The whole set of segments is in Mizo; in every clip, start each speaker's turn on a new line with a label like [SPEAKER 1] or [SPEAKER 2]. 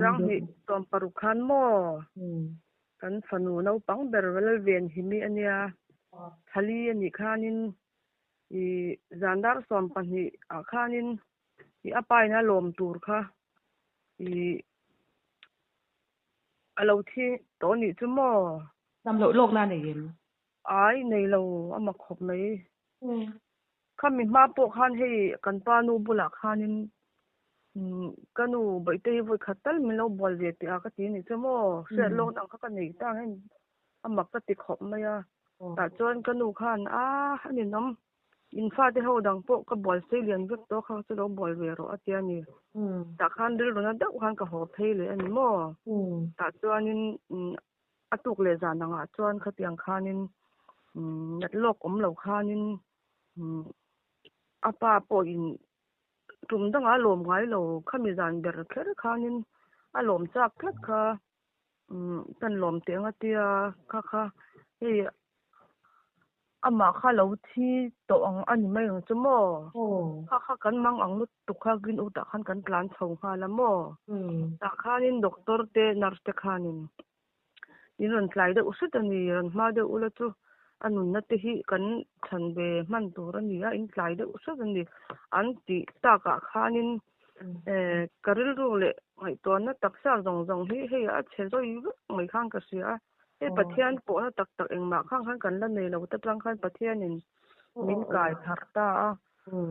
[SPEAKER 1] Sanghnih 60 khan maw? Kan fanu naupang ber Lalvenhimi a nia. Thali a nih khanin i zan dar 12 ah khanin i a pa in a lawm tur kha i a lo thi tawh a nih chu maw?
[SPEAKER 2] Dam loh lawkna a nei em?
[SPEAKER 1] Ai, nei lo, a mak khawp mai. Khami hma pawh khan hei kan pa nu bulah khanin ka nu Bawihtei hi vawi khat tal min lo bual ve teh a ka ti anih chu maw, hriat lawk ang kha ka nei ta ang a mak ka ti khawp mai a. Tah chuan ka nu khan a a ninawm, in fate ho dang pawh ka bual sei lian vek tawh kha chu lo bual ve rawh a ti a ni. Tah khan rilru na deuh khan ka haw phei leh a ni maw. Tah chuanin A tuk leh zan angah chuan khatiang khanin nat lawk awm lo khanin a pa pawhin tum dangah a lawm ngai lo, khami zan ber kher khanin a lawm chak tlat kha kan lawm teh ang a tia kha kha hei amah kha lo thi tawh ang a ni mai ang chu maw? Kha kha kan mang ang lut tuk kha green ut ah khan kan tlan chho nghal a maw? Tah khanin doctor te nurse te khanin in rawn tlai deuh hret a ni, rawn hma deuh ula chu a nunna te hi kan chhan ve hman tur a ni a, in tlai deuh hret a ni an tih takah khanin ka rilru leh ngaihtuahna taksa zawng zawng hi hei a chhe zawi vek mai khan ka hria a. Hei Pathian pawhna tak tak engmah khang khan kan la nei lo ta tang khan Pathianin min kai thar ta a.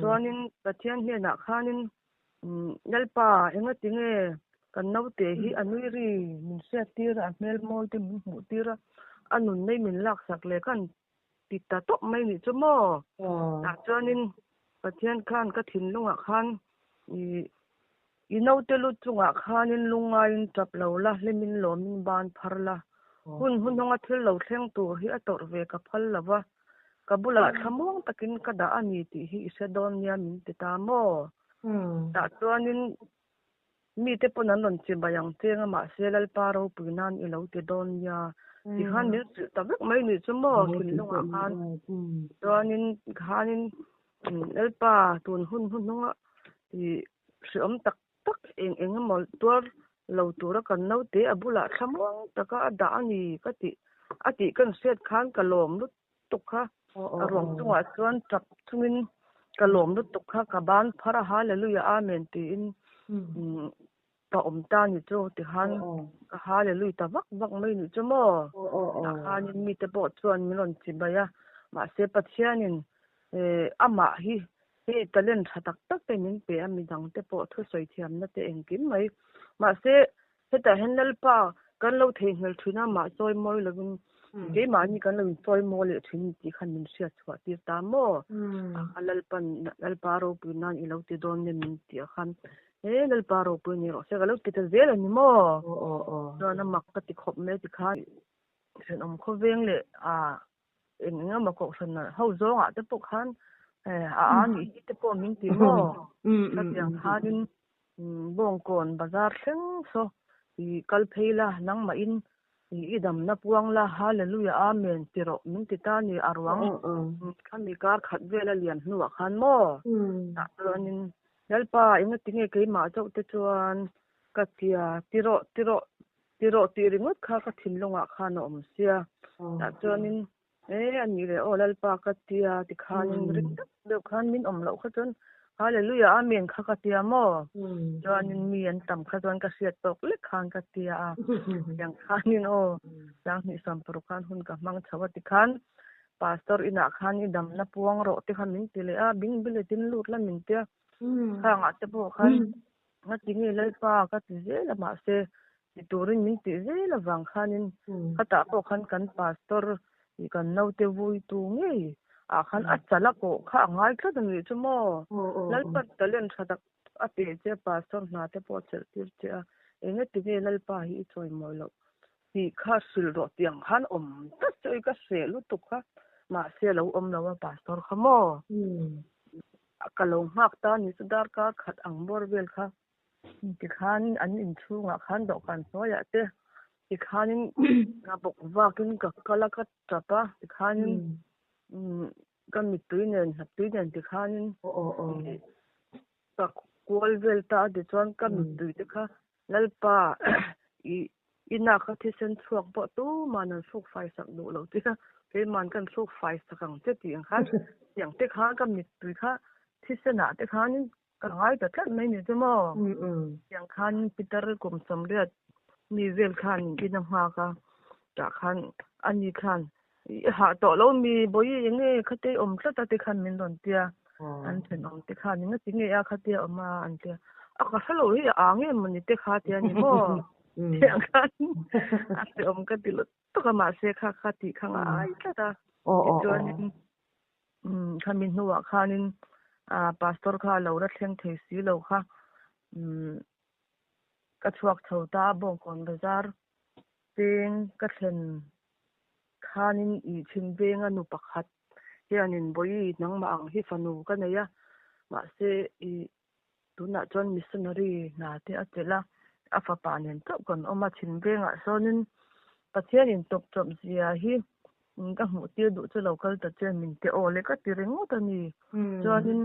[SPEAKER 1] Chuanin Pathian hnenah khanin Lalpa engati nge kan naute hi a nui ri min hriat tir a, a hmel mawi te min hmuh tir a, a nunna hi min laksak leh khan ti ta tawp mai nih chu maw? Tah chuanin Pathian khan ka thinlungah khan ih I naute lu chungah khanin lungngaiin tap lo la, hlimin lawmin ban phar la. Hun hnuhnunga thil lo thleng tur hi a tawrh ve ka phal lo va, ka bulah thlamuang takin ka dah a ni tih hi i hre dawn nia min ti ta maw? Tah chuanin mite pawn an rawn chibai ang cheng a, mahse Lalpa ropui nan i lo ti dawn nia ti khan min hrilh ta vek mai nih chu maw thinlungah khan. Chuanin khanin Lalpa tun hun hnuhnunga i Hreawm tak tak eng eng emaw tuar lo tura kan naute a bulah thlamuang taka a dah a ni ka tih a tih kan hriat khan ka lawm lutuk kha. A ruang chungah chuan tap chungin ka lawm lutuk kha ka ban phar a Hallelujah Amen tiin ka awm ta ni chu tikhan ka Hallelujah ta vak vak mai ni chu maw. Tah khanin mite pawh chuan min rawn chibai a mahse Pathianin amah hi Hei talent tha tak tak te min pe a, midang te pawh thusawi thiamna te engkim mai. Mahse, hetah hian Lalpa kan lo theihnghilh thin a, mah chawi mawi lovin keimahni kan lo inchawi maw leh thin tih khan min hriat chhuah tir ta maw? A Lalpan Lalpa ropui nan i lo ti dawn nge min tih ah khan he Lalpa ropui ni rawh se ka lo ti ta zel a ni maw? Chuan a mak ka ti khawp mai ti khan thenawm khawveng leh a Eng eng emaw kohhran ho zawngah te pawh khan a a nih hi te pawh min ti maw? Khatiang khanin Bawngkawn bazar thleng saw i kal phei la, nangmahin i damna puang la, Hallelujah Amen ti rawh min ti ta ni a ruang khami kar khat vela lian hnuah khan maw? Tah chuanin Lalpa engatinge keimah chauh te chuan ka tia ti rawh ti rawh Ti rawh tih ringawt kha ka thinlungah khan a awm sia. Tah chuanin e a nih leh aw Lalpa ka tia ti khanin ring deuh deuh khan min awm loh kha chuan Hallelujah Amen kha ka tia maw? Chuanin mi an tam kha chuan ka hriat tawk lek khan ka tia a. Tiang khanin aw 2016 khan hun ka hmang chho a ti khan Pastor inah khan i damna puang rawh te kha min ti leh a, bing biletin lut la min tia. Khangah te pawh khan Nga ti nge Lalpa ka ti zel a mahse ti turin min tih zel avang khanin khatah pawh khan kan pastor ih kan naute vuitu ngei ah khan a chal a kawh kha a ngai tlat a nih chu maw Lalpa talent tha tak a pe che pastor hna te pawh a chelh tir che a enge ti nge Lalpa hi i chawimawi loh tih kha hrilh rawh tih ang khan awm tlat che ui ka hreh lutuk kha mahse a lo awm lo a pastor kha maw. Ka lo nghak ta ni chu darkar khat ang bawr vel kha tikhan an inchhungah khan dawhkan hnuaiah te tikhanin ka bawk vakin ka kal a ka tap a tikhanin ka mittui nen hnaptui nen tikhanin ka kual vel ta a tichuan ka mittui te kha. Lalpa i i nak a thisen chhuak pawh tuman an hruk fai sak duh lo che a, keiman kan hruk fai sak ang che tih ang khan tiang te kha ka mittui kha thisen ah te khanin ka ngai ta tlat mai ni chu maw. Tiang khan Peter kum sawmriat mi vel khan in a nghak a, tah khan ani khan i hah tawh lo mi bawi eng nge khate awm tlat a ti khan min rawn tia, an thenawm te khan eng ati nge a khatia awm a an tia, a ka hre lo hi a ang em mawni te kha tia ni maw tiang khan a hreawm ka ti lutuk a mahse kha kha tih kha ngai tlat a tichuanin khami hnuah khanin pastor kha a lo la thleng thei si lo kha ka chhuak chho ta a Bawngkawn bazar peng ka thlen khanin i chhim venga nu pakhat hianin Bawi nangmah ang hi fanu ka nei a, mahse i tunah chuan missionary hna te a chelh a, a fapa nen chauh kan awm a, chhim vengah sawnin Pathianin tawp chawp zia hi ka hmuh tir duh chu lo kal ta che min ti aw le ka ti ringawt a ni. Chuanin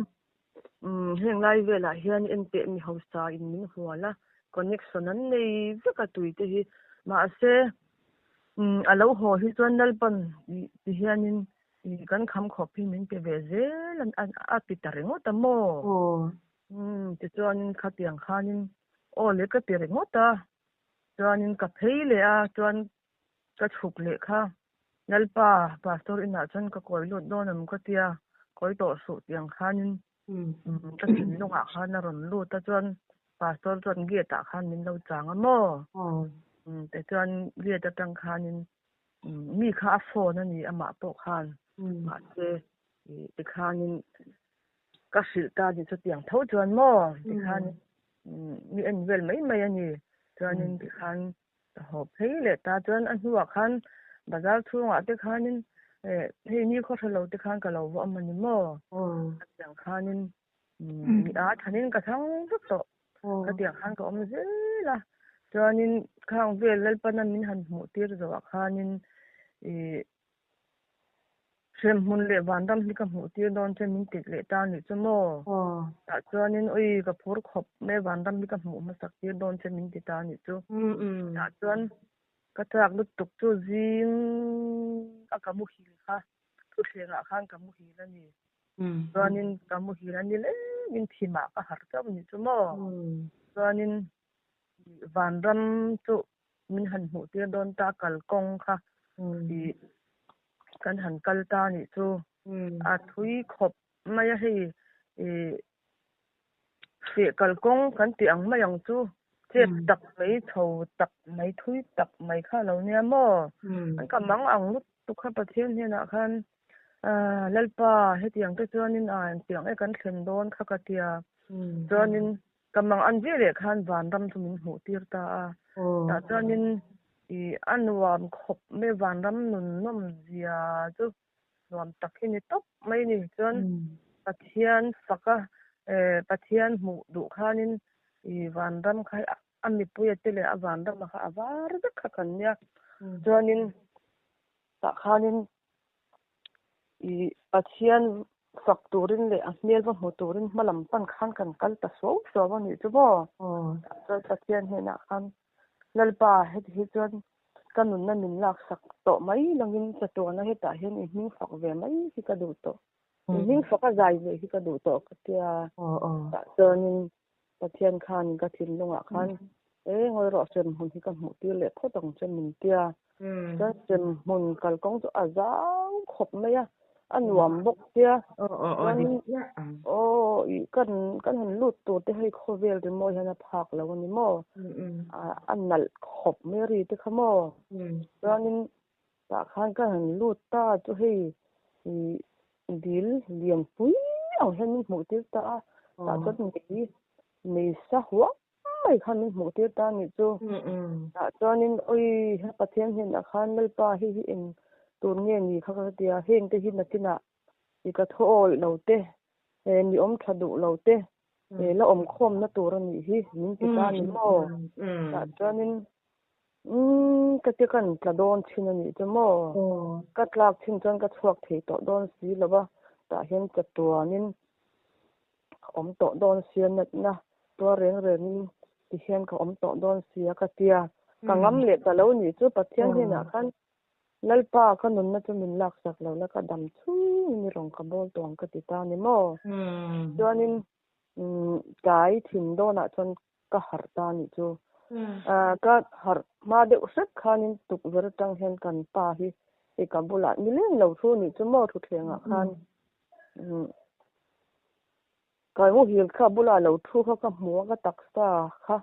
[SPEAKER 1] heng lai velah hian enteh mi hausa in min hual a, connection an nei vek a tui te hi. Mahse a lo haw hi chuan Lalpan ti hianin kan kham khawp hi min pe ve zel a ti ta ringawt a maw? Tichuanin khatiang khanin aw le ka ti ringawt a, chuanin ka phei leh a, chuan ka chhuk leh kha Lalpa pastor inah chuan ka kawi lut dawn em ka tia, kawi tawh suh tiang khanin ka thinlungah khan a rawn lut a chuan pastor chuan gate ah khan min lo chang a maw? Tichuan gate atang khanin mi kha a phone a ni amah pawh khan mahse tikhanin ka hrilh ta ni chutiang tho chuan maw tikhan mi en vel mai mai a ni chuanin tikhan Ka haw phei leh ta chuan a hnuah khan bazar chhungah te khanin eh hei ni khaw hre lo te khan ka lo va awm a ni maw? Ka tiang khanin mi a thanin ka thang vek tawh. Ka tiang khan ka awm zel a. Chuanin khang vel Lalpana min han hmuh tir zawhah khanin ih Hremhmun leh vanram hi ka hmuh tir dawn che min tit leh ta nih chu maw? Tah chuanin awi ka phur khawp mai vanram hi ka hmuh hmasak tir dawn che min ti ta nih chu. Tah chuan ka chak lutuk chu zing a ka muhil kha thuthlengah khan ka muhil a ni. Chuanin ka muhil a ni lengin thimah ka harh chauh nih chu maw? Chuanin vanram chu min han hmuh tir dawn ta kalkawng kha ih kan han kal ta nih chu a thui khawp mai a hei ih feh kalkawng kan tih ang mai ang chu chep tak mai chho tak mai thui tak mai kha a lo nia maw an ka mang ang lutuk kha Pathian hnenah khan ah Lalpa hetiang te chuanin ah engtiang e kan thlen dawn kha ka tia chuanin Ka mang an ve leh khan vanram chu min hmuh tir ta a. Tah chuanin ih a nuam khawp mai vanram nun nawm zia chu nuam tak hi ni tawp mai ni. Chuan Pathian faka eh Pathian hmuh duh khanin ih vanram kha a mipuia te leh a vanrama kha a var vek kha kan nia. Chuanin tah khanin Ih Pathian fak turin leh a hmel va hmu turin hma lam pan khan kan kal ta suau suau a nih chu maw? Chuan Pathian hnenah khan Lalpa heti hi chuan ka nunna min laksak tawh mai langin chatuana hetah hian i hming fak ve mai hi ka duh tawh. I hming fak a zai ve hi ka duh tawh ka tia. Tah chuanin Pathian khan ka thinlungah khan e ngawi rawh hremhmun hi ka hmuh tir leh phawt ang che min tia. Chuan hremhmun kalkawng chu a zau khawp mai a, a nuam bawk sia. Chuan aw ih kan kan han lut tur te hei khawvel rimawi hian a phak lo a ni maw? A nalh khawp mai a ri te kha maw? Chuanin tah khan ka han lut ta chu hei ih dil lian pui ang hian min hmuh tir ta a, tah chuan mei mei sa huam mai khan min hmuh tir ta a nih chu. Tah chuanin awi he Pathian hnenah khan Lalpa hei hi eng tur nge ni kha ka tia, heng te hi nakinah i ka thaw awih lo te, mi awm tha duh lo te, la awm khawmna tur a nih hi min ti ta a ni maw? Tah chuanin Umm, ka ti kan tla dawn thin a nih chu maw? Ka tlak thin chuan ka chhuak thei tawh dawn si lo va, tah hian chatuanin ka awm tawh dawn sia natna tuar reng rengin Ti hian ka awm tawh dawn sia ka tia. Ka ngam leh ta lo nih chu Pathian hnenah khan Lalpa ka nunna chu min laksak lo la ka dam chhungin i rawn ka bawl tawh ang ka ti ta ni maw? Chuanin tlai thin dawnah chuan ka harh ta nih chu. Ka harh hma deuh hrep khanin tukverh atang hian kan pa hi hei ka bulah nileng lo thu nih chu maw thuthlengah khan Ka muhil kha bulah lo thu kha ka hmu a, ka taksa kha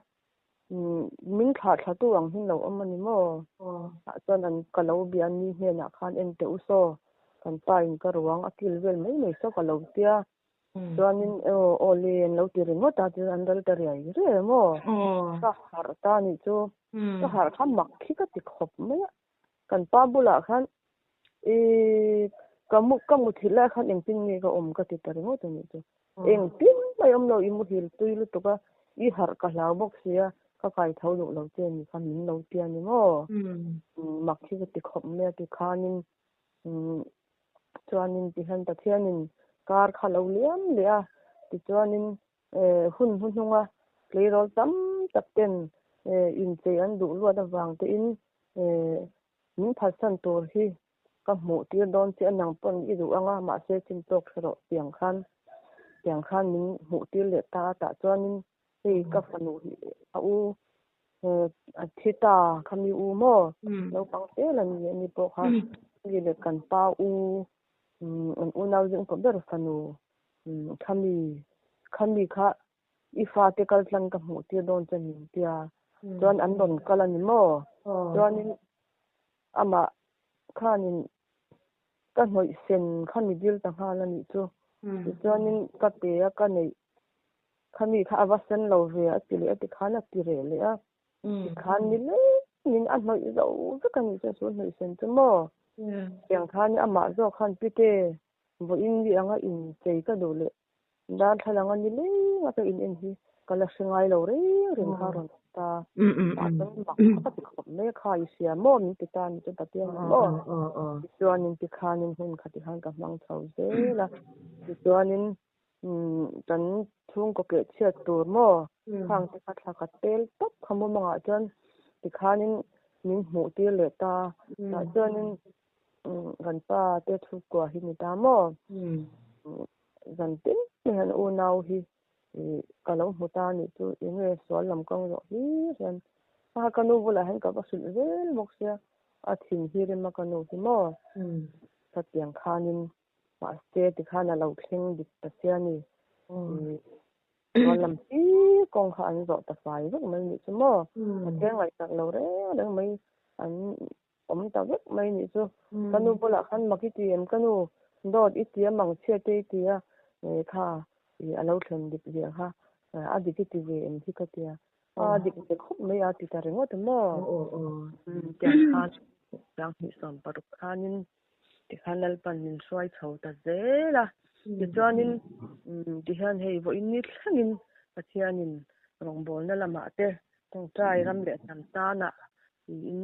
[SPEAKER 1] min thlah thla tu ang hin lo awm a ni maw? Tah chuan an ka lo bia ni hnenah khan en teh u saw, kan pa in ka ruang a kil vel mai mai saw ka lo tia. Chuanin aw aw le an lo ti ringawt a, chuan an ral ta riai riai a maw? Ka harh ta nih chu, ka harh kha mak khi ka ti khawp mai a. Kan pa bulah khan i ka mu ka muthilh lai khan engtin nge ka awm ka ti ta ringawt a nih chu. Engtin mai awm lo i muhil tui lutuk a, i harh ka hlau bawk sia, ka kai tho duh lo che ni kha min lo tia ni maw? Mak hi ka ti khawp mai a ti khanin chuanin tihian Pathianin kar kha lo liam leh a, tichuanin Hun hnuhnunga tleirawl tam tak ten inchei an duh luat avang tein min phatsan tur hi ka hmuh tir dawn che a, nang pawn i duh anga mahse chin tawk hre rawh tiang khan tiang khan min hmuh tir leh ta a tah chuanin hei ka fanu hi a u a thi ta kha mi u maw naupang tel a ni a ni pawh kha mi leh kan pa u an unau zing pawh ber fanu Khami, khami kha i fate kal tlang ka hmuh tir dawn che min tia. Chuan an rawn kal a ni maw? Chuanin amah khanin ka hnawih sen khami dil ta nghal a nih chu. Tichuanin ka pe a ka neih khami kha a va sen lo ve a ti leh a tikhan a ti reh leh a. Tikhan ni lengin a hnawih zo vek a nih chuan chu hnawih sen chu maw? Tiang khan amah zawk khan pite Vawiin ni anga inchei ka duh leh darthlalang a ni leng a ka in en hi ka la hre ngai lo reng reng kha a rawn ti ta. Tah chuan mak kha ka ti khawp mai a, kha i hria maw min ti ta a ni chu Pathian ni maw? Tichuanin tikhanin hun kha tikhan ka hmang chho zel a, tichuanin kan chhungkaw keh chhiat tur maw khang te kha thla ka tel tawp kha mumangah chuan tikhanin min hmuh tir leh ta, tah chuanin Kan pa te chhungkua hi ni ta maw? Zan tin mai hian unau hi ka lo hmu ta anih chu enge sual lam kawng zawh hlir hian a ka nu bulah hian ka va hrilh zel bawk sia a thin hi rem a ka nu hi maw? Khatiang khanin mahse tikhan a lo thleng dik ta sia ni. Sual lam hi kawng kha an zawh ta fai vek mai nih chu maw? Pathian ngaihsak lo reng reng mai an awm ta vek mai nih chu. Ka nu bulah khan mak i ti em ka nu dawt i ti a mang chhiat te i ti a kha i a lo thlen dik ve kha a dik i ti ve em hi ka tia a dik ve khawp mai a ti ta ringawt maw tiang khan sanghnih 16 khanin tikhan Lalpan min hruai chho ta zel a tichuanin tihian hei vawiin ni thlengin Pathianin rawngbawlna lamah te tawngtai ram leh hnam tanah Tiin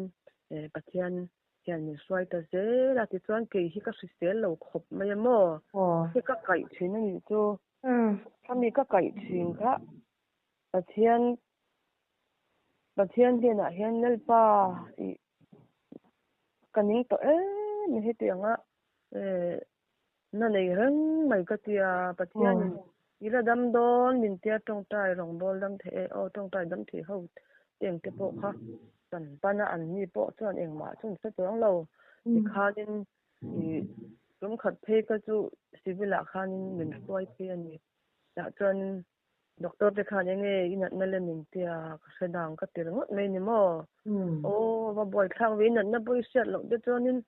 [SPEAKER 1] Pathian hian min hruai ta zel a, tichuan kei hi ka hrisel lo khawp mai a maw? Hi ka kaih thin a nih chu. Khami ka kaih thin kha Pathian Pathian hnenah hian Lalpa ih ka ning tawh em mai heti anga na nei reng mai ka tia Pathianin i la dam dawn min tia tawngtai rawngbâwl dam thei e aw tawngtai dam thei ho teng te pawh kha kan pan a an ni pawh chuan engmah chu an hre chuang lo tikhanin ih tum khat phei ka chu civil ah khanin min hruai phei a ni tah chuanin Doctor te khan enge i natna le min tia ka hre dang ka ti ringawt mai ni maw? Aw va buaithlak ve i natna pawh i hriat loh te chuanin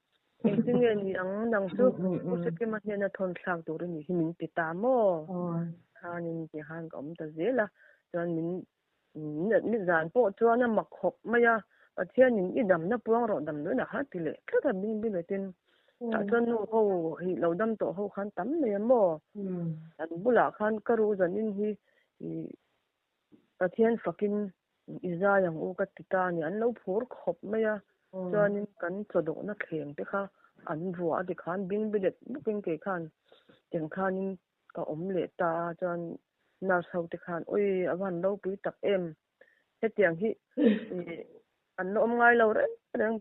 [SPEAKER 1] engtin nge ni ang nang chu Pu Hrekima hnena thawn thlak tur i nih hi min ti ta maw? Khanin ti khan ka awm ta zel a chuan min min zan pawh chuan a mak khawp mai a Pathianin i damna puang rawh damdawiinah khan ti leh tlat a bing biletin Tah chuan nu ho hi lo dam tawh ho khan tam mai a maw? An bulah khan ka ru zanin hi ih Pathian fakin i zai ang u ka ti ta a ni. An lo phur khawp mai a, chuanin kan chawdawhna thleng te kha an vuah a tikhan bing bilet bawkin kei khan tiang khanin ka awm leh ta a, chuan nurse ho te khan awi a va han ropui tak em! Hetiang hi ih an la awm ngai lo reng reng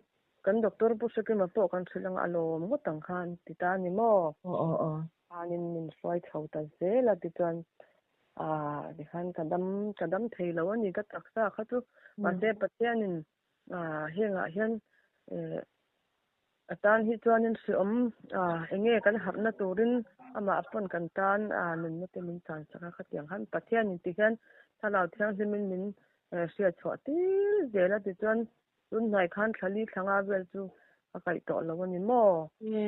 [SPEAKER 1] kan doctor Pu Hrekima pawh kan hrilh anga a lawm ngawt ang khan ti ta a ni maw?
[SPEAKER 2] Aw aw aw.
[SPEAKER 1] Khanin min hruai chho ta zel a tichuan ah tikhan ka dam ka dam thei lo a ni ka taksa kha chu mahse Pathianin ah hengah hian eh A tan hi chuanin hreawm eng nge kan harhna turin amah pawn kan tan nunna te min chan sak a, khatiang khan Pathianin ti hian Thlarau Thianghlimin min hriat chhuah tir zel a tichuan tun hnai khan thlali thlanga vel chu ka kaih tawh lo a ni maw?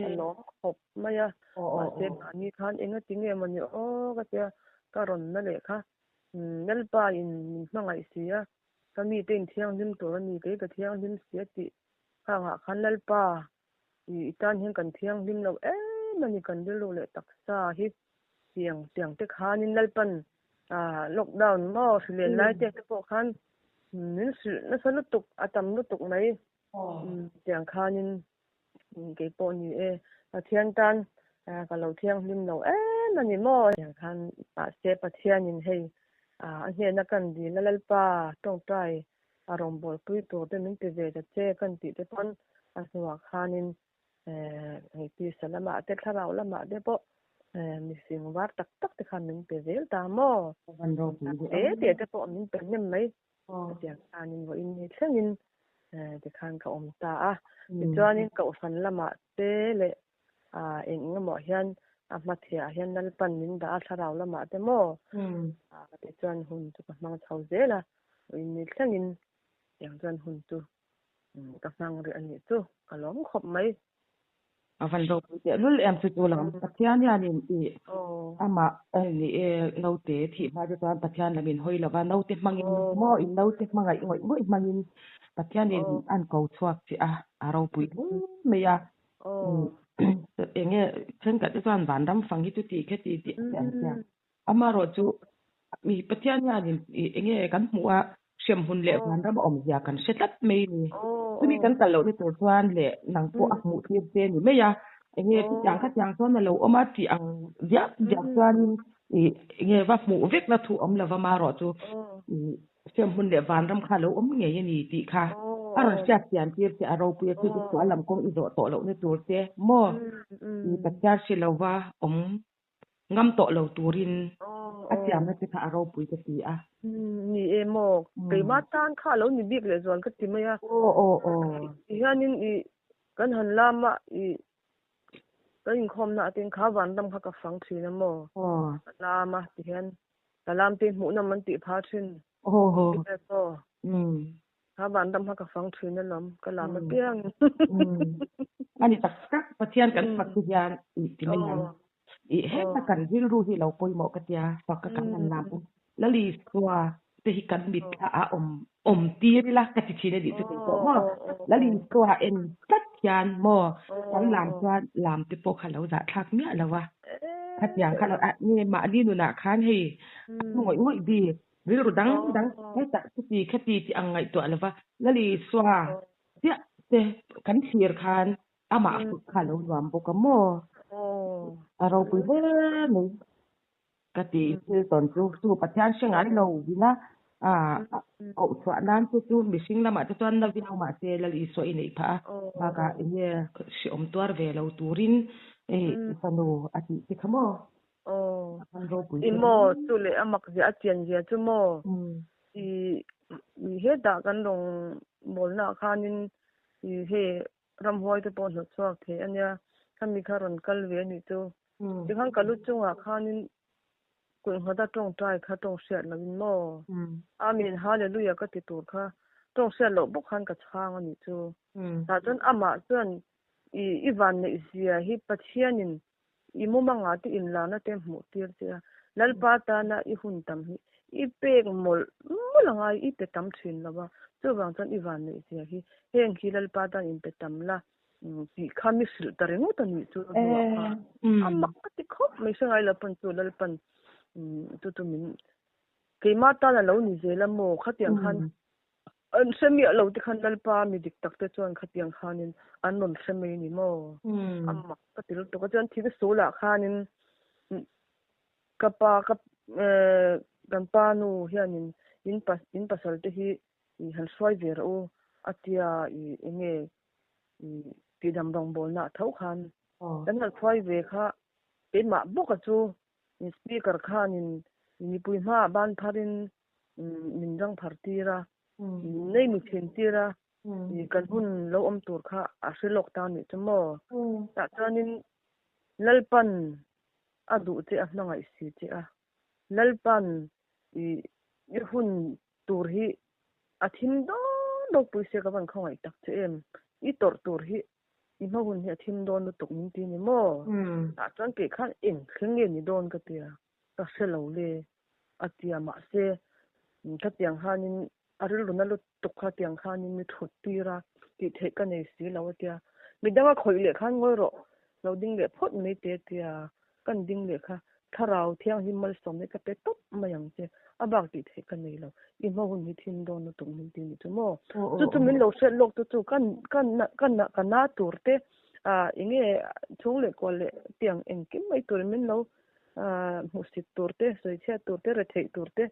[SPEAKER 1] Ka lawm khawp mai a, mahse mahni khan engati nge mawni aw ka tia ka rawn na leh kha Lalpa in min hmangaih si a, ka mite in thianghlim tur a ni kei ka thianghlim si a tih Khangah khan Lalpa i tan hian kan thianghlim lo em a ni, kan rilru leh taksa hi tiang tiang te khanin Lalpan lockdown maw hri len lai te te pawh khan min hrilh nasa lutuk a tam lutuk mai tiang khanin kei pawh ni e Pathian tan ka lo thianghlim lo em a ni maw tiang khan mahse Pathianin hei a hnena kan dil a Lalpa tawngtai a rawngbawlpui tur te min ti ve ta che kan tih te pawn a hnuah khanin hei tisa lamah te thlarau lamah te pawh mihring var tak tak te khan min pe zel ta maw? Te te te pawh min pe hnem mai chutiang khanin vawiin hi thlengin tikhan ka awm ta a tichuanin kohhran lamah te leh eng eng emaw hian a hmathiah hian Lalpan min dah a thlarau lamah te maw tichuan hun chu ka hmang chho zel a. Ni thlengin tiang chuan hun chu ka hmang rih a nih chu ka lawm khawp mai.
[SPEAKER 2] A van ropui teh lul em chu chu lam Pathian hianin i amah ni e naute thih hma te chuan Pathian lam in hawi lova naute hmangin maw in naute hmangaih ngawih ngawih hmangin Pathianin an ko chhuak che a a ropui hle mai a enge thenkhat te chuan vanram fang hi chuti kheti tih te an tia Amaherawh chu mi Pathian hianin ih eng nge kan hmuh a, hremhmun leh vanram a awmzia kan hre tlat mai a ni. Chumi kan kal lohna tur chuan leh nang pawh a hmuh tir che ni mai a, eng nge chutiang khatiang chuan a lo awm a tih ang diak diak chuanin ih eng nge va hmuh vekna thu awm lova amaherawh chu ih hremhmun leh vanram kha a lo awm ngei a ni tih kha a rawn hriat chian tir che a ropui a, chu chu sual lam kawng i zawh tawh lohna tur che maw ih Pathian hre lova awm Ngam tawh lo turin a siamna che kha a ropui ka ti a.
[SPEAKER 1] Ni e maw, keimah tan kha a lo ni bik leh zual ka ti mai a.
[SPEAKER 2] Aw aw aw.
[SPEAKER 1] Ti hianin i kan han lam a, i kan inkhawmna ah te kha vanram kha ka fang thin a maw. Ka lam a ti hian ka lam te hmuhnawm an tih phah thin.
[SPEAKER 2] Aw.
[SPEAKER 1] Aw. Kha vanram kha ka fang thin alawm, ka lam apiang.
[SPEAKER 2] A ni tak tak, Pathian kan fak hi hian ih ti mai ang. Ih heta kan rilru hi lo pawimawh ka tia, fak ka kan han lam pawn Lalisua te hi kan mit thla ah awm awm tir ila ka ti thin a nih chu kei pawh maw. Lalisua en tlat hian maw kan lam chuan lam te pawh kha lo zahthlak miah lo a. Khatiang kha lo a nge mahni nunah khan hei a ngawih ngawih bik. Rilru dang dang hetah chuti khati tih ang ngaihtuah lova Lali Isua chiah te kan thlir khan amah fak kha a lo nuam bawk a maw? A ropui hle mai ka ti thil tawn chu chu Pathian hre ngai lo vin a koh chhuah nan chu chu mihring lamah te chuan na viau mahse Lali Isua i neih phah a bakah enge hreawm tuar ve lo turin i fanu a tih te kha maw?
[SPEAKER 1] Aw, i maw chu leh a mak zia a chian zia chu maw i i hetah kan rawn bawlna ah khanin i hei ramhuai te pawh hnawt chhuak thei a nia khami kha rawn kal ve a nih chu tikhan ka lu chungah khanin kulh nghat a tawngtai kha tawng hriat loh in maw Amen Hallelujah ka ti tur kha tawng hriat loh bawk khan ka chhang a nih chu tah chuan amah chuan i i vanneih zia hi Pathianin I mumanga te inlarna te hmuh tir che a, Lalpa tana i hun tam hi i pek mawlh mawlh anga i pe tam thin lo va, chuvang chuan i vanneih zia hi heng hi Lalpa tan in pe tam la tih kha mi hrilh ta ringawt a nih chu hnuah kha a mak ka ti khawp mai hre ngai lo pawn chu Lalpan chu chu min keimah tan a lo ni zel a maw khatiang khan An hre miah lo te khan Lalpa mi dik tak te chuan khatiang khanin an rawn hre mai a ni maw? A mak ka ti lutuk a, chuan thil sulah khanin ka pa ka kan pa nu hianin In pa in pasal te hi i han hruai ve rawh u a tia i enge i tihdam rawngbawlna ah tho khan kan han hruai ve kha keimah bawka chu in speaker khanin mipui hmaah ban pharin min rang phar tir a, min nei mi thin tir a, i kan hun lo awm tur kha a hre lawk ta anih chu maw. Tah chuanin Lalpan a duh che a hmangaih si che a, Lalpan i i hun tur hi a thim dawn ropui sia ka van khawngaih tak che em, i tawrh tur hi i hma hun hi a thim dawn lutuk min ti ni maw? Tah chuan kei khan eng thleng nge ni dawn ka tia, ka hre lo le a tia mahse khatiang khanin a rilru na lutuk kha tiang khanin mi thut tir a tih theih ka nei si lo a tia, midang a khawih leh khan ngawi rawh lo ding leh phawt mai te a tia, kan ding leh kha thlarau thianghlim malsawmna ka pe tawp mai ang che, a bak tih theih ka nei lo, i hma hun hi thim dawn lutuk min ti nih chu maw? Chu chu min lo hriat lawk chu chu kan kan kan ka na tur te ah enge chhung leh kual leh tiang engkim mai turin min lo ah hmuhsit tur te sawichhiat tur te retheih tur te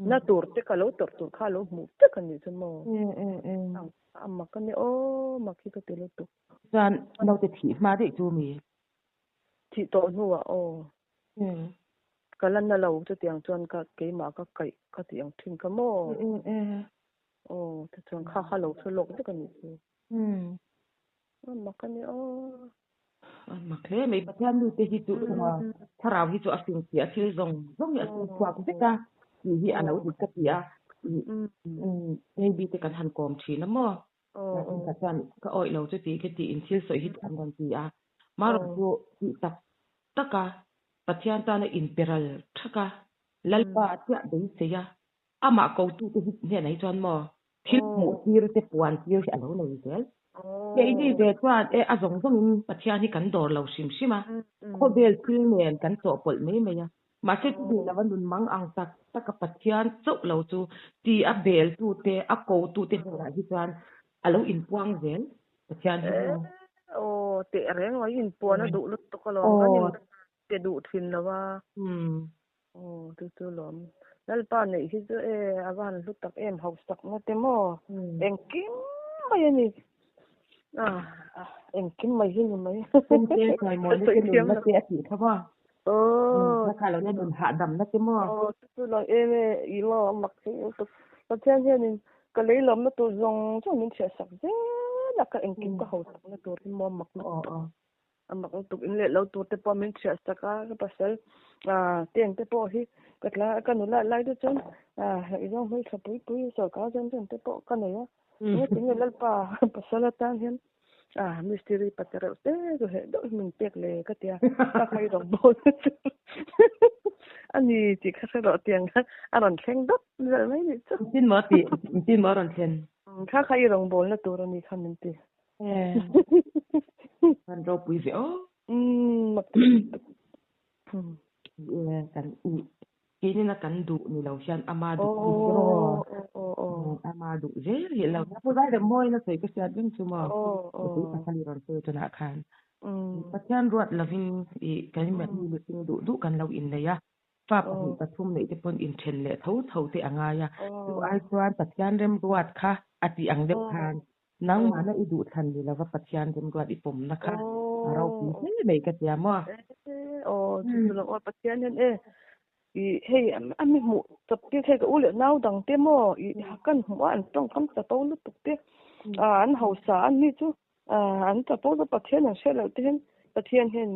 [SPEAKER 1] na tur te ka lo tawrh tur kha a lo hmuh vek a nih chu maw? A mak a nia aw mak hi ka ti lutuk.
[SPEAKER 2] Chuan naute thih hma daih chu mi?
[SPEAKER 1] Thih tawh hnuah aw. Ka la na lo chutiang chuan ka keimah ka kaih ka tih ang thin kha maw? Aw tichuan kha kha lo hre lawk vek a nih chu. A mak a nia aw.
[SPEAKER 2] A mak hle mai Pathian nu te hi chu thlarau hi chu a fing sia thil zawng zawng hi a chhung chhuak vek a tih hi a lo dik ka ti a. Baby te kan han kawm thin a maw? Ka chuan ka awih lo chu tih ka tih in thil sawi hi an rawn ti a. Marawh chu tih tak tak a, Pathian tana inperal thak a, Lalpa chiah beisei a, amah kotute hi hnenah hi chuan maw thil hmuh tir te puan tir hi a lo nei zel. Keini ve chuan e a zawng zawngin Pathian hi kan dawr lo hrim hrim a, khawvel thil nen kan chawhpawlh mai mai a. Mahse chu duh lova nun mang ang tak tak a Pathian chauh lo chu ti a bel tute, a ko tute hnenah hi chuan a lo inpuang zel Pathian hi maw?
[SPEAKER 1] Aw, teh reng mai inpuan a duh lutuk alawm, kan in pe duh thin lo a. Aw, chu chu lawm. Lalpa neih hi chu e a va han hlu tak em, hausak na te maw? Engkim mai a ni. Engkim mai hi ni mai.
[SPEAKER 2] Pumte chawimawi na te nunna te a tih kha maw? Aw. Kha lo na nun hahdam na te maw?
[SPEAKER 1] Aw, chu chu lo em e, i maw a mak thei lutuk. Pathian hianin ka lei lawmna tur zawng zawng min chhiah sak zel a, ka engkim ka hausak na tur hi maw mak lutuk. A mak lutuk in leh lo tur te pawh min chhiah sak a, ka pasal teng te pawh hi ka tla ka nula lai te chuan i zawng hmeltha pui pui sawrkar zawng zawng te pawh ka nei a. Nge tinge Lalpa pasal atan hian ah mistiri pate reuh te chu heh deuh hi min pek le ka tia ka khai rawng bawl ani tih kha hre rawh tiang kha a rawn thleng dawt vel mai nih chu.
[SPEAKER 2] Engtin maw tih engtin maw a rawn thlen?
[SPEAKER 1] Kha kha i rawng bawlna tur ani kha min ti.
[SPEAKER 2] Kan ropui ve aw.
[SPEAKER 1] Mak
[SPEAKER 2] Kan Keinin a kan duh ni lo hian ama duh hi maw? Ama duh zel hi lo. Pu zai rem mawiin a sawi ka hriat reng chu maw? Nupui pasal i rawn sawi tunah khan. Pathian ruat lovin i kan mahni mihring duh duh kan lo innei a. Fa pahnih pathum neih te pawn inthen leh tho tho te a ngai a. Chu ai chuan Pathian remruat kha a tih ang deuh khan Nangmahna i duh thlan ni lova Pathian remruat i pawmna kha a ropui hle mai ka tia maw?
[SPEAKER 1] Aw, chu chu lo aw Pathian hian e i hei a mi hmuh chawp tir thei ka u leh nau dang te maw i kan hmuh a an tawngkam chapo lutuk te an hausa an ni chu an chapo chu Pathian an hriat loh te hian Pathian hian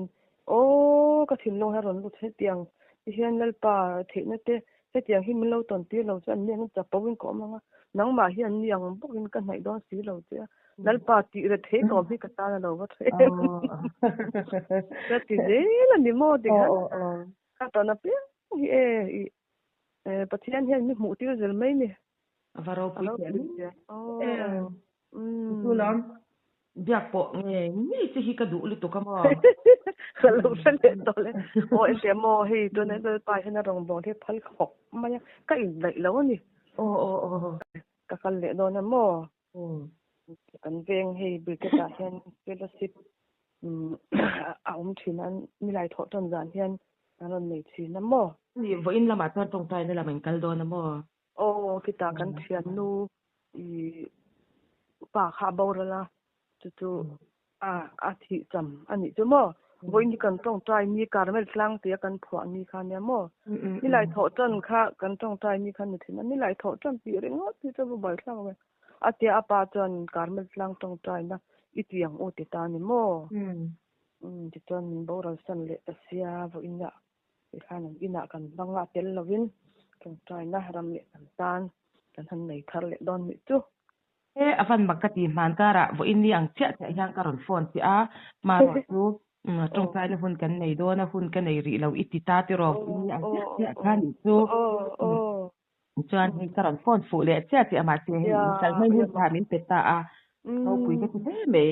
[SPEAKER 1] aw ka thinlung hi a rawn lut hetiang ti hian Lalpa theihna te Hetiang hi min lo tawn tir lo chu an ni ang chapo in ka awm ang a, nangmah hi an ni ang bawk in ka hnaih dawn si lo che a, Lalpa tih ret thei ka awm hi ka tan a lo va tha em. Ka ti zel a ni maw tikhan ka tawn apiang hi e i Pathian hian mi hmuh tir zel mai ni.
[SPEAKER 2] A va ropui teh lul em. Chu lam biak pawh nge ngei che hi ka duh lutuk a maw?
[SPEAKER 1] Ka lo hre leh tawh le. Aw engtiah maw hei tuna Lalpa hian a rawn bawl hi phal khawp mai a, ka indaih lo a ni.
[SPEAKER 2] Aw aw aw.
[SPEAKER 1] Ka kal leh dawn a maw? Kan veng hei Brigade ah hian fellowship a awm thin a, nilai thawh tawn zan hian an rawn nei thin a maw?
[SPEAKER 2] Ni, vawiin lamah chuan tawngtaina lam in kal dawn a maw?
[SPEAKER 1] Aw khitah kan thiannu i pa kha a boral a, chu chu a a thih cham a nih chu maw? Vawiin hi kan tawngtai ni Carmel tlang tia kan phuah ni kha nia maw? Nilai thawh tan kha kan tawngtai ni kha ni thin a, nilai thawh tan tih ringawt hi chu va buaithlak ve. A tia a pa chuan Carmel tlang tawngtaina i ti ang u ti ta ni maw? Tichuan min boral san leh ta sia vawiin ah Tikhan an inah kan hmang a, tel lovin tawngtaina ram leh kan tan kan han nei thar leh dawn nih chu.
[SPEAKER 2] He a van mak ka ti hman karah vawiin ni ang chiah chiah hian ka rawn phone che a, hmarawh chu tawngtaina hun kan nei dawn a, hun ka nei rih lo i ti ta tiraw vawiin ni ang chiah chiah kha nih chu. Chuan hei ka rawn phone fuh leh chiah chiah mahse hei in kal hmai hun kha min pe ta a, ropui ka ti hle mai.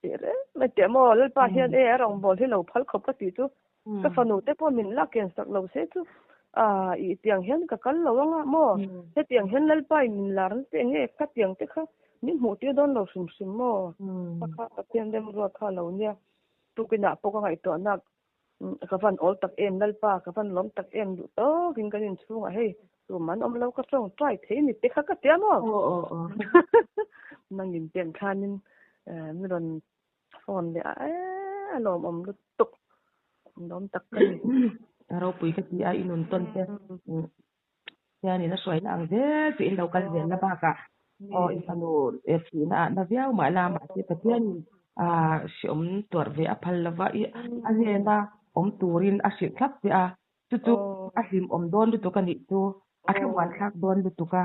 [SPEAKER 1] Tih reng mai teh maw Lalpa hian e a rawngbâwl hi lo phal khawp ka tih chu ka fanu te pawh min la ken sak lo se chu ah ih tiang hian ka kal lo anga maw hetiang hian Lalpa in min lar na te enge khatiang te kha min hmuh tir dawn lo hrim hrim maw kha kha Pathian remruat kha a lo nia tukinah pawh ka ngaihtuah nak Ka van awl tak em Lalpa, ka van lawm tak em duh tawkin kan inchhungah hei tum an awm lo ka tawngtai thei ni te kha ka tia maw? Nangin pen khanin mi rawn phone leh a e a lawmawm lutuk lawm tak ka ni.
[SPEAKER 2] A ropui ka ti a i nun tawn te hianin a hruaina ang zel chu in lo kal zel na bakah aw i fanu thihna ah na viau mah la mahse Pathianin ah hreawm tuarh ve a phal lova i a hnena awm turin a hrilh thlap che a chu chu a hlimawm dawn lutuk a nih chu a thlamuan thlak dawn lutuk a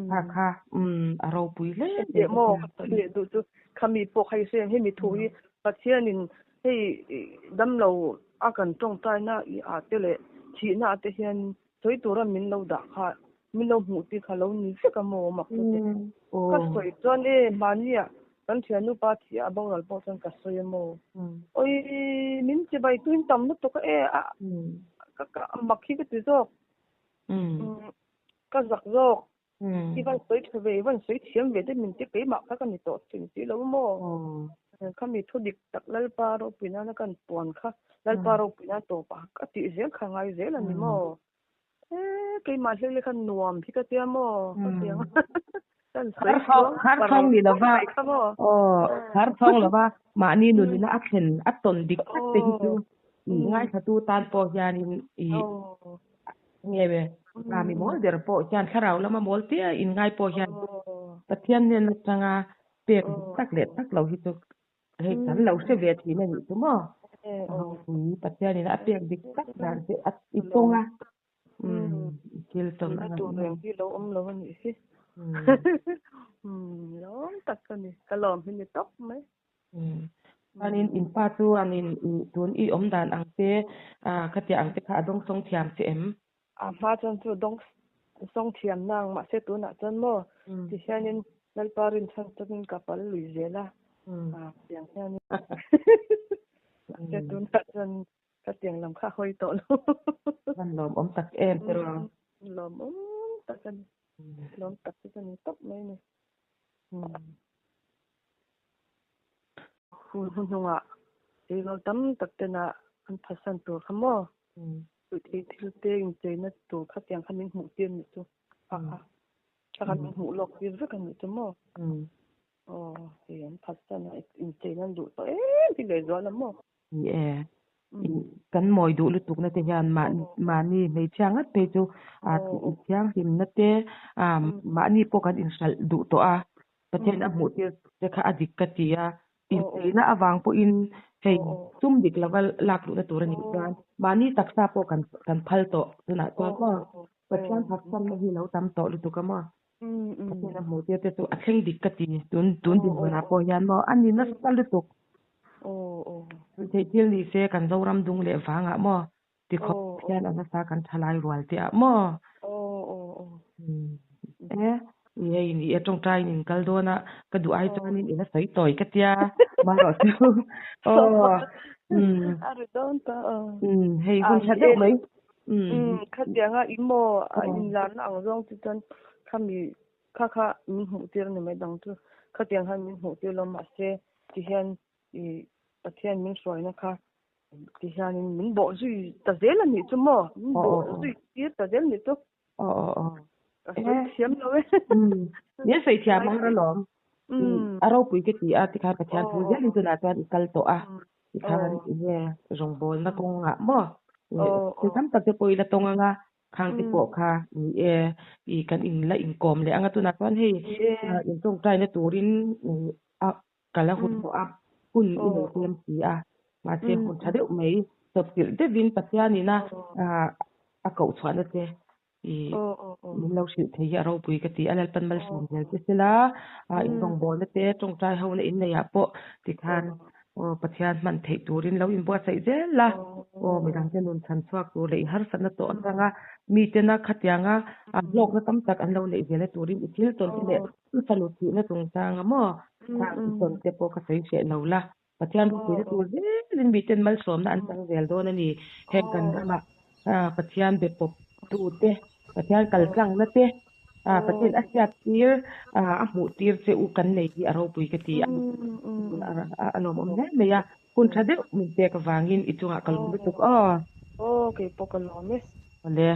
[SPEAKER 2] kha kha umm a ropui hle mai
[SPEAKER 1] Hetiang maw ka sawi leh duh chu khami pawh kha i hre ang hemi thu hi Pathianin hei damlo a kan tawngtaina i ah te leh thihna ah te hian Sawi tura min lo dah kha, min lo hmuh tih kha lo ni vek a maw mak chu te. Ka sawi chuan e, mahnia kan thiannu pa thih a boral pawh chuan ka sawi a maw. Oi, min chibai tuin tam lutuk a e, a ka mak hi ka ti zawk. Ka zak zawk. I van sawi tha ve, i van sawi thiam ve deuh min ti keimah kha ka ni tawh thin si lo maw? Khami thu dik tak Lalpa ropui nana kan puan kha Lalpa ropui nan tawpah ka tih zel kha ngai zel a ni maw? E keimah hlek hlek khan nuam hi ka tia maw? Ka ti ang kan sawi tluang
[SPEAKER 2] Har thawng ni lova aw har thawng lova mahni nunina a thlen a tawn dik tak te hi chu ngaithlatu tan pawh hianin i Nge ve, a mi mawl der pawh hian thlarau lama mawl te a inngai pawh hian Pathian hnen atanga pek tak leh tak lo hi chu hei kan lo hre ve thin a nih chu maw? Ropui Pathianin a pek dik tak dan che a i tawng a, i thil tawn a
[SPEAKER 1] tur reng hi lo awm lo a nih hi. Lawm tak ka ni, ka lawm hi ni tawp mai.
[SPEAKER 2] Chuanin in pa chuanin i tun i awm dan ang te, khatiang ang te kha a dawngsawng thiam che em?
[SPEAKER 1] A hma chuan chu dawngsawng thiam nang, mahse tunah chuan maw ti hianin Lalpa rinchhan takin ka pal lui zel a, tiang hianin mahse tunah chuan khatiang lam kha a hawi tawh lo.
[SPEAKER 2] Van lawmawm tak em tiraw?
[SPEAKER 1] Lawmawm tak a ni, lawm tak chu ka ni tawp mai a ni. Hun hnuhnungah tleirawl tam tak tena an phatsan tur kha maw? Puithei thil te incheina tur kha tiang kha min hmuh tir nih chu a kha kha kha min hmuh lawk tir vek a nih chu maw? Aw hei an phatsan a incheina an duh tawh em hi lehzual a maw?
[SPEAKER 2] Ni e, kan mawi duh lutukna te hian mahni hmeichhia ngat phei chu thianghlimna te mahni pawh kan inhralh duh tawh a, Pathian a hmuh tir te kha a dik ka ti a, incheina avang pawhin hei sum dik lova lak luhna tur a nih chuan mahni taksa pawh kan phal tawh tunah chuan maw Pathian thaksamna hi lo tam tawh lutuk a maw? Pathian a hmuh tir te chu a thleng dik ka ti tun tun dinhmunah pawh hian maw a ni nasa lutuk. Theih thil ni se kan Zoram dung leh vangah maw tikhawp hian a nasa kan tha lai rual te ah maw. E hei ni e tawngtaiin in kal dawn a ka duh ai chuanin ila sawi tawi ka tia marawh chu aw hei hun tha deuh mai.
[SPEAKER 1] Khatianga i maw a inlarna ang zawng chu chuan khami kha kha min hmuh tir a ni mai dang chu khatiang khan min hmuh tir lo mahse tihian i Pathian min hruaina kha tihianin min bawh zui ta zel a nih chu maw min bawh zui tir ta zel a nih chu.
[SPEAKER 2] Aw aw aw.
[SPEAKER 1] Ka sawi thiam lo e.
[SPEAKER 2] Ni a sawi thiam ang alawm. A ropui ka ti a tikhan Pathian thu zelin tunah chuan i kal tawh a. Tikhan enge rawngbawlna kawngah maw thil tam tak te pawh i la tawng anga khang te pawh kha ni e i kan in la inkawm leh anga tunah chuan hei intawngtaina turin a Ka la hun tawh a, hun i nei tlem si a, mahse hun tha deuh mai chawpchilh deuhin Pathianin a a koh chhuahna che i min lo hrilh thei hi a ropui ka ti a, Lalpan malsawm zel che sela, in rawngbawlna te tawngtai hona in neiah pawh tikhan aw Pathian hman theih turin lo inbuatsaih zel la, aw midangte nun chhan chhuak tur leh i harsatna tawh atanga mitena khatianga hlawkna tam tak an lo neih zelna turin i thil tawn te leh I fanu thihna chungchanga maw khang i tawn te pawh ka sawi hreh lo la, Pathian ropuina tur zelin miten malsawmna an chang zel dawn a ni. Heng kan ramah Pathian be pawp tu te, Pathian kal tlangna te, Pathian a hriat tir, a hmuh tir che u kan nei hi a ropui ka ti a, a lawmawm hle mai a, hun tha deuh min pek avangin i chungah ka lawm lutuk aw.
[SPEAKER 1] Aw, keipawh ka lawm e.
[SPEAKER 2] Awle.